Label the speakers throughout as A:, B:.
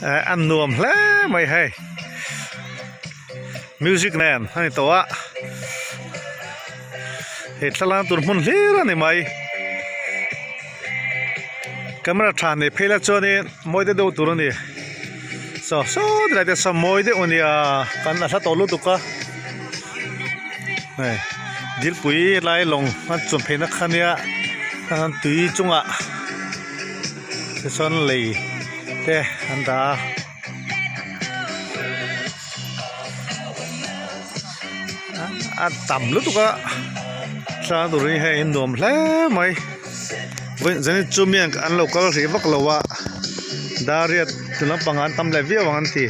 A: Eh an nuam hle mai hei music nen a ni tawh a hei thlalak tur hmun hlir a ni mai camera tha nei phei la chuanin mawi deuh deuh tur a ni saw saw tilai te saw mawi deuh a nia kan a hla tawh lutuk a hei dilpui lai lawng a chuan phei na kha nia tui chungah. Tichuan lei te an dah a. A tam lutuk a tlang tur hi hei nuam hle mai vawiin chu mi an lo kal hrih vak lo a dariat chu lampang ah an tam leh viau ang an ti.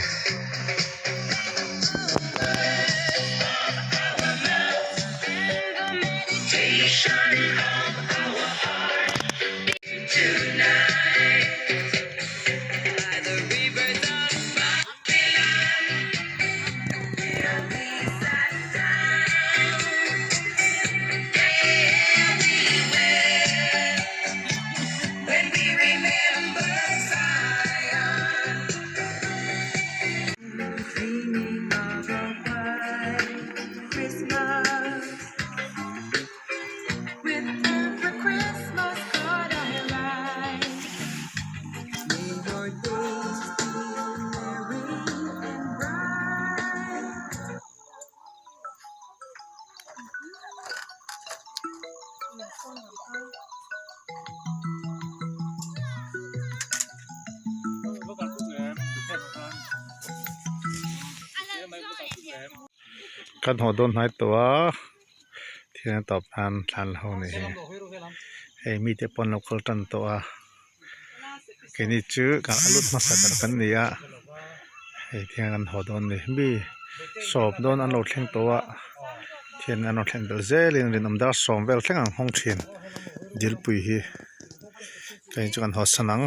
A: Kan haw dawn hnai tawh a thil a tawp nan thlan ho ni hi hei mite pawh an lo kal tan tawh a keini chu kan a lut hmasa ber kan ni a hei tiang an haw dawn a ni mi sawm dawn an lo thleng tawh a thian an rawn thlen belh zelin rinawm dar sawm vel thleng ang hawng thin dilpui hi keini chu kan haw san ang.